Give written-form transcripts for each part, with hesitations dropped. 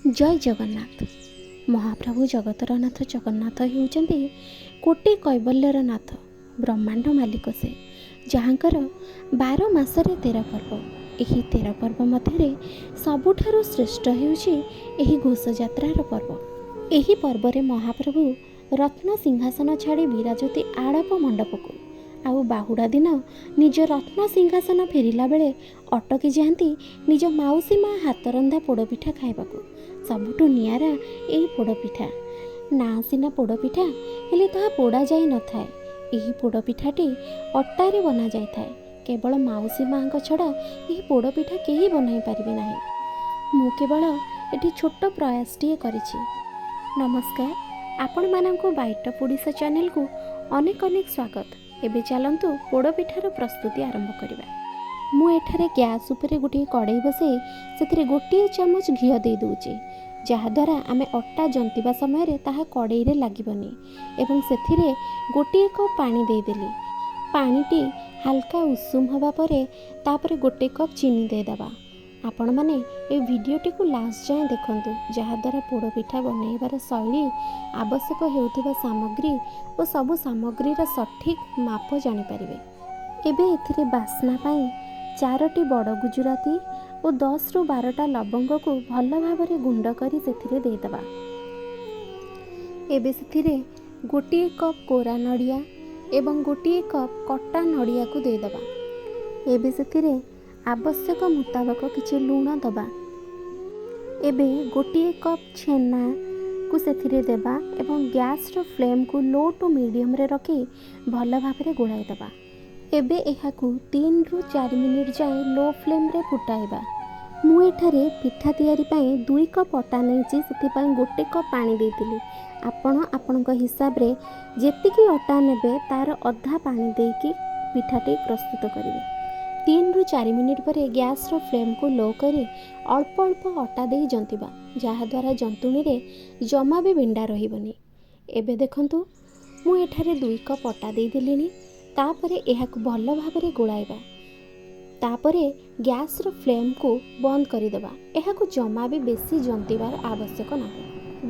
ଜୟ ଜଗନ୍ନାଥ। ମହାପ୍ରଭୁ ଜଗତର ନାଥ ଜଗନ୍ନାଥ ହେଉଛନ୍ତି କୋଟି କୈବଲ୍ୟର ନାଥ, ବ୍ରହ୍ମାଣ୍ଡ ମାଲିକ ସେ, ଯାହାଙ୍କର 12 ମାସରେ 13 ପର୍ବ। ଏହି 13 ପର୍ବ ମଧ୍ୟରେ ସବୁଠାରୁ ଶ୍ରେଷ୍ଠ ହେଉଛି ଏହି ଘୋଷଯାତ୍ରାର ପର୍ବ। ଏହି ପର୍ବରେ ମହାପ୍ରଭୁ ରତ୍ନ ସିଂହାସନ ଛାଡ଼ି ବିରାଜନ୍ତି ଆଡ଼ପ ମଣ୍ଡପକୁ, ଆଉ ବାହୁଡ଼ା ଦିନ ନିଜ ରତ୍ନ ସିଂହାସନ ଫେରିଲା ବେଳେ ଅଟକି ଯାଆନ୍ତି ନିଜ ମାଉସୀ ମା ହାତରନ୍ଧା ପୋଡ଼ପିଠା ଖାଇବାକୁ। ସବୁଠୁ ନିଆରା ଏହି ପୋଡ଼ପିଠା। ନାଁ ସିନା ପୋଡ଼ପିଠା, ହେଲେ ତାହା ପୋଡ଼ା ଯାଇନଥାଏ। ଏହି ପୋଡ଼ପିଠାଟି ଅଟାରେ ବନାଯାଇଥାଏ। କେବଳ ମାଉସୀ ମାଙ୍କ ଛଡ଼ା ଏହି ପୋଡ଼ପିଠା କେହି ବନାଇ ପାରିବେ ନାହିଁ। ମୁଁ କେବଳ ଏଠି ଛୋଟ ପ୍ରୟାସଟିଏ କରିଛି। ନମସ୍କାର, ଆପଣମାନଙ୍କୁ ବାଇଟ୍ ଅଫ୍ ଓଡ଼ିଶା ଚ୍ୟାନେଲକୁ ଅନେକ ଅନେକ ସ୍ୱାଗତ। ଏବେ ଚାଲନ୍ତୁ ପୋଡ଼ପିଠାର ପ୍ରସ୍ତୁତି ଆରମ୍ଭ କରିବା। ମୁଁ ଏଠାରେ ଗ୍ୟାସ୍ ଉପରେ ଗୋଟିଏ କଡ଼େଇ ବସାଇ ସେଥିରେ 1 ଚାମଚ ଘିଅ ଦେଇ ଦେଉଛି, ଯାହାଦ୍ୱାରା ଆମେ ଅଟା ଜନ୍ତିବା ସମୟରେ ତାହା କଡ଼େଇରେ ଲାଗିବନି, ଏବଂ ସେଥିରେ 1 କପ୍ ପାଣି ଦେଇଦେଲି। ପାଣିଟି ହାଲକା ଉଷୁମ ହେବା ପରେ ତାପରେ 1 କପ୍ ଚିନି ଦେଇଦେବା। ଆପଣମାନେ ଏହି ଭିଡ଼ିଓଟିକୁ ଲାଷ୍ଟ ଯାଏଁ ଦେଖନ୍ତୁ, ଯାହାଦ୍ୱାରା ପୋଡ଼ପିଠା ବନାଇବାର ଶୈଳୀ, ଆବଶ୍ୟକ ହେଉଥିବା ସାମଗ୍ରୀ ଓ ସବୁ ସାମଗ୍ରୀର ସଠିକ୍ ମାପ ଜାଣିପାରିବେ। ଏବେ ଏଥିରେ ବାସ୍ନା ପାଇଁ 4ଟି ବଡ଼ ଗୁଜୁରାତି ଓ 10ରୁ 12ଟା ଲବଙ୍ଗକୁ ଭଲ ଭାବରେ ଗୁଣ୍ଡ କରି ସେଥିରେ ଦେଇଦେବା। ଏବେ ସେଥିରେ 1 କପ୍ କୋରା ନଡ଼ିଆ ଏବଂ 1 କପ୍ କଟା ନଡ଼ିଆକୁ ଦେଇଦେବା। ଏବେ ସେଥିରେ ଆବଶ୍ୟକ ମୁତାବକ କିଛି ଲୁଣ ଦେବା। ଏବେ 1 କପ୍ ଛେନାକୁ ସେଥିରେ ଦେବା ଏବଂ ଗ୍ୟାସ୍ର ଫ୍ଲେମ୍କୁ ଲୋ ଟୁ ମିଡ଼ିୟମ୍ରେ ରଖି ଭଲ ଭାବରେ ଗୋଳାଇ ଦେବା। ଏବେ ଏହାକୁ 3ରୁ 4 ମିନିଟ୍ ଯାଏଁ ଲୋ ଫ୍ଲେମ୍ରେ ଫୁଟାଇବା। ମୁଁ ଏଠାରେ ପିଠା ତିଆରି ପାଇଁ 2 କପ୍ ଅଟା ନେଇଛି, ସେଥିପାଇଁ 1 କପ୍ ପାଣି ଦେଇଥିଲି। ଆପଣ ଆପଣଙ୍କ ହିସାବରେ ଯେତିକି ଅଟା ନେବେ ତା'ର ଅଧା ପାଣି ଦେଇକି ପିଠାଟି ପ୍ରସ୍ତୁତ କରିବେ। 3ରୁ 4 ମିନିଟ୍ ପରେ ଗ୍ୟାସ୍ର ଫ୍ଲେମ୍କୁ ଲୋ କରି ଅଳ୍ପ ଅଳ୍ପ ଅଟା ଦେଇ ଜନ୍ତିବା, ଯାହାଦ୍ୱାରା ଜନ୍ତୁଣୀରେ ଜମା ବି ବିଣ୍ଡା ରହିବନି। ଏବେ ଦେଖନ୍ତୁ, ମୁଁ ଏଠାରେ 2 କପ୍ ଅଟା ଦେଇଦେଲିଣି। ତାପରେ ଏହାକୁ ଭଲ ଭାବରେ ଗୋଳାଇବା। ତାପରେ ଗ୍ୟାସ୍ର ଫ୍ଲେମ୍କୁ ବନ୍ଦ କରିଦେବା। ଏହାକୁ ଜମା ବି ବେଶୀ ଜନ୍ତିବାର ଆବଶ୍ୟକ ନାହିଁ।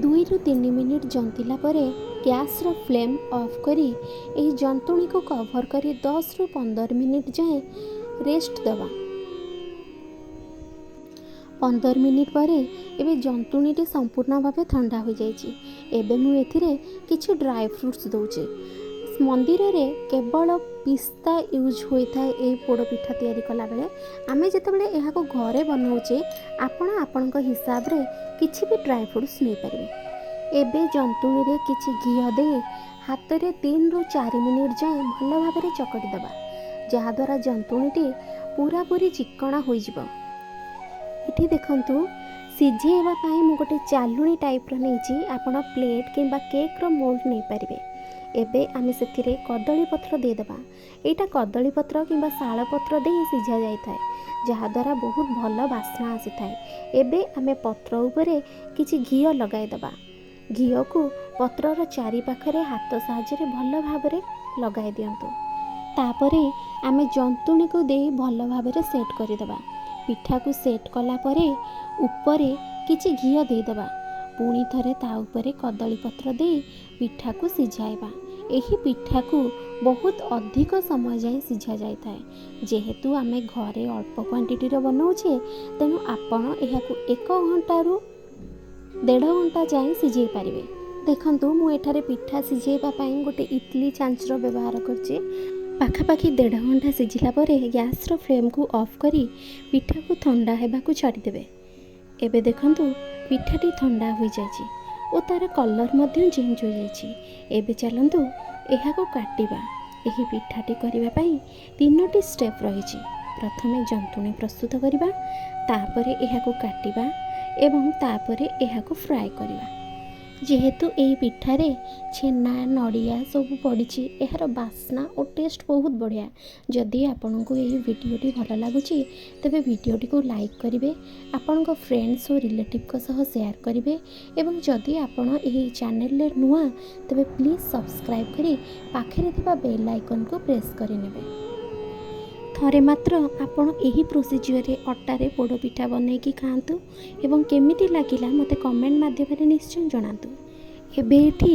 2ରୁ 3 ମିନିଟ୍ ଜନ୍ତିଲା ପରେ ଗ୍ୟାସ୍ର ଫ୍ଲେମ୍ ଅଫ୍ କରି ଏହି ଜନ୍ତୁଣୀକୁ କଭର୍ କରି 10ରୁ 15 ମିନିଟ୍ ଯାଏଁ ରେଷ୍ଟ ଦେବା। 15 ମିନିଟ୍ ପରେ ଏବେ ଜନ୍ତୁଣୀଟି ସମ୍ପୂର୍ଣ୍ଣ ଭାବେ ଥଣ୍ଡା ହୋଇଯାଇଛି। ଏବେ ମୁଁ ଏଥିରେ କିଛି ଡ୍ରାଏ ଫ୍ରୁଟ୍ସ ଦେଉଛି। ମନ୍ଦିରରେ କେବଳ ପିସ୍ତା ୟୁଜ୍ ହୋଇଥାଏ ଏହି ପୋଡ଼ ପିଠା ତିଆରି କଲାବେଳେ। ଆମେ ଯେତେବେଳେ ଏହାକୁ ଘରେ ବନାଉଛେ, ଆପଣ ଆପଣଙ୍କ ହିସାବରେ କିଛି ବି ଡ୍ରାଏ ଫ୍ରୁଟ୍ସ ନେଇପାରିବେ। ଏବେ ଜନ୍ତୁଣୀରେ କିଛି ଘିଅ ଦେଇ ହାତରେ 3ରୁ 4 ମିନିଟ୍ ଯାଏଁ ଭଲ ଭାବରେ ଚକଟି ଦେବା, ଯାହାଦ୍ୱାରା ଜନ୍ତୁଣୀଟି ପୁରାପୁରି ଚିକଣା ହୋଇଯିବ। ଏଠି ଦେଖନ୍ତୁ, ସିଝେଇବା ପାଇଁ ମୁଁ ଗୋଟେ ଚାଲୁଣି ଟାଇପ୍ର ନେଇଛି। ଆପଣ ପ୍ଲେଟ୍ କିମ୍ବା କେକ୍ର ମୋଲ୍ଡ ନେଇପାରିବେ। ଏବେ ଆମେ ସେଥିରେ କଦଳୀ ପତ୍ର ଦେଇଦେବା। ଏଇଟା କଦଳୀ ପତ୍ର କିମ୍ବା ଶାଳ ପତ୍ର ଦେଇ ସିଝା ଯାଇଥାଏ, ଯାହାଦ୍ୱାରା ବହୁତ ଭଲ ବାସ୍ନା ଆସିଥାଏ। ଏବେ ଆମେ ପତ୍ର ଉପରେ କିଛି ଘିଅ ଲଗାଇଦେବା। ଘିଅକୁ ପତ୍ରର ଚାରିପାଖରେ ହାତ ସାହାଯ୍ୟରେ ଭଲ ଭାବରେ ଲଗାଇ ଦିଅନ୍ତୁ। ତାପରେ ଆମେ ଜନ୍ତୁଣୀକୁ ଦେଇ ଭଲ ଭାବରେ ସେଟ୍ କରିଦେବା। ପିଠାକୁ ସେଟ୍ କଲା ପରେ ଉପରେ କିଛି ଘିଅ ଦେଇଦେବା। ପୁଣି ଥରେ ତା ଉପରେ କଦଳୀ ପତ୍ର ଦେଇ ପିଠାକୁ ସିଝାଇବା। ଏହି ପିଠାକୁ ବହୁତ ଅଧିକ ସମୟ ଯାଏଁ ସିଝା ଯାଇଥାଏ। ଯେହେତୁ ଆମେ ଘରେ ଅଳ୍ପ କ୍ୱାଣ୍ଟିଟିର ବନାଉଛେ, ତେଣୁ ଆପଣ ଏହାକୁ 1 ଘଣ୍ଟାରୁ ଦେଢ଼ ଘଣ୍ଟା ଯାଏଁ ସିଝେଇ ପାରିବେ। ଦେଖନ୍ତୁ, ମୁଁ ଏଠାରେ ପିଠା ସିଝେଇବା ପାଇଁ ଗୋଟେ ଇଟଲି ଛାଞ୍ଚର ବ୍ୟବହାର କରିଛି। ପାଖାପାଖି ଦେଢ଼ ଘଣ୍ଟା ସିଝିଲା ପରେ ଗ୍ୟାସ୍ର ଫ୍ଲେମ୍କୁ ଅଫ୍ କରି ପିଠାକୁ ଥଣ୍ଡା ହେବାକୁ ଛାଡ଼ିଦେବେ। ଏବେ ଦେଖନ୍ତୁ, ପିଠାଟି ଥଣ୍ଡା ହୋଇଯାଇଛି ଓ ତା'ର କଲର୍ ମଧ୍ୟ ଚେଞ୍ଜ ହୋଇଯାଇଛି। ଏବେ ଚାଲନ୍ତୁ ଏହାକୁ କାଟିବା। ଏହି ପିଠାଟି କରିବା ପାଇଁ 3ଟି ଷ୍ଟେପ୍ ରହିଛି। ପ୍ରଥମେ ଜନ୍ତୁଣୀ ପ୍ରସ୍ତୁତ କରିବା, ତାପରେ ଏହାକୁ କାଟିବା ଏବଂ ତାପରେ ଏହାକୁ ଫ୍ରାଏ କରିବା। ଯେହେତୁ ଏହି ପିଠାରେ ଛେନା, ନଡ଼ିଆ ସବୁ ପଡ଼ିଛି, ଏହାର ବାସ୍ନା ଓ ଟେଷ୍ଟ ବହୁତ ବଢ଼ିଆ। ଯଦି ଆପଣଙ୍କୁ ଏହି ଭିଡ଼ିଓଟି ଭଲ ଲାଗୁଛି, ତେବେ ଭିଡ଼ିଓଟିକୁ ଲାଇକ୍ କରିବେ, ଆପଣଙ୍କ ଫ୍ରେଣ୍ଡସ୍ ଓ ରିଲେଟିଭ୍ଙ୍କ ସହ ସେୟାର କରିବେ ଏବଂ ଯଦି ଆପଣ ଏହି ଚ୍ୟାନେଲରେ ନୂଆ, ତେବେ ପ୍ଲିଜ୍ ସବସ୍କ୍ରାଇବ୍ କରି ପାଖରେ ଥିବା ବେଲ୍ ଆଇକନ୍କୁ ପ୍ରେସ୍ କରିନେବେ। ଥରେ ମାତ୍ର ଆପଣ ଏହି ପ୍ରୋସିଜିଅରରେ ଅଟାରେ ପୋଡ଼ ପିଠା ବନେଇକି ଖାଆନ୍ତୁ ଏବଂ କେମିତି ଲାଗିଲା ମୋତେ କମେଣ୍ଟ ମାଧ୍ୟମରେ ନିଶ୍ଚୟ ଜଣାନ୍ତୁ। ଏବେ ଏଠି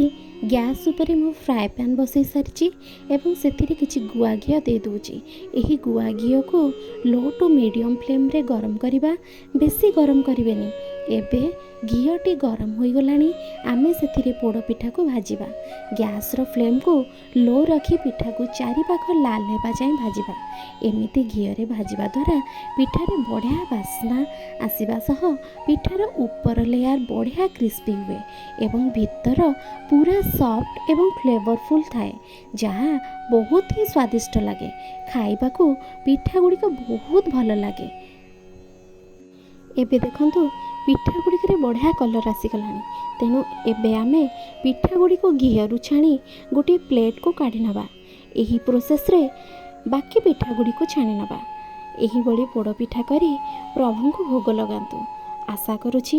ଗ୍ୟାସ୍ ଉପରେ ମୁଁ ଫ୍ରାଏ ପ୍ୟାନ୍ ବସାଇ ସାରିଛି ଏବଂ ସେଥିରେ କିଛି ଗୁଆ ଘିଅ ଦେଇଦେଉଛି। ଏହି ଗୁଆ ଘିଅକୁ ଲୋ ଟୁ ମିଡ଼ିୟମ୍ ଫ୍ଲେମ୍ରେ ଗରମ କରିବା, ବେଶୀ ଗରମ କରିବେନି। ଏବେ ଘିଅଟି ଗରମ ହୋଇଗଲାଣି, ଆମେ ସେଥିରେ ପୋଡ଼ ପିଠାକୁ ଭାଜିବା। ଗ୍ୟାସ୍ର ଫ୍ଲେମ୍କୁ ଲୋ ରଖି ପିଠାକୁ ଚାରିପାଖ ଲାଲ ହେବା ଯାଏଁ ଭାଜିବା। ଏମିତି ଘିଅରେ ଭାଜିବା ଦ୍ୱାରା ପିଠାରେ ବଢ଼ିଆ ବାସ୍ନା ଆସିବା ସହ ପିଠାର ଉପର ଲେୟାର ବଢ଼ିଆ କ୍ରିସ୍ପି ହୁଏ ଏବଂ ଭିତର ପୁରା ସଫ୍ଟ ଏବଂ ଫ୍ଲେଭରଫୁଲ୍ ଥାଏ, ଯାହା ବହୁତ ହିଁ ସ୍ୱାଦିଷ୍ଟ ଲାଗେ ଖାଇବାକୁ। ପିଠା ଗୁଡ଼ିକ ବହୁତ ଭଲ ଲାଗେ। ଏବେ ଦେଖନ୍ତୁ, ପିଠା ଗୁଡ଼ିକରେ ବଢ଼ିଆ କଲର୍ ଆସିଗଲାଣି। ତେଣୁ ଏବେ ଆମେ ପିଠା ଗୁଡ଼ିକୁ ଘିଅରୁ ଛାଣି ଗୋଟିଏ ପ୍ଲେଟ୍କୁ କାଢ଼ି ନେବା। ଏହି ପ୍ରୋସେସ୍ରେ ବାକି ପିଠା ଗୁଡ଼ିକୁ ଛାଣି ନେବା। ଏହିଭଳି ପୋଡ଼ ପିଠା କରି ପ୍ରଭୁଙ୍କୁ ଭୋଗ ଲଗାନ୍ତୁ। ଆଶା କରୁଛି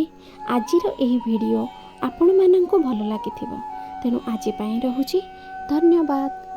ଆଜିର ଏହି ଭିଡ଼ିଓ ଆପଣମାନଙ୍କୁ ଭଲ ଲାଗିଥିବ। ତେଣୁ ଆଜି ପାଇଁ ରହୁଛି, ଧନ୍ୟବାଦ।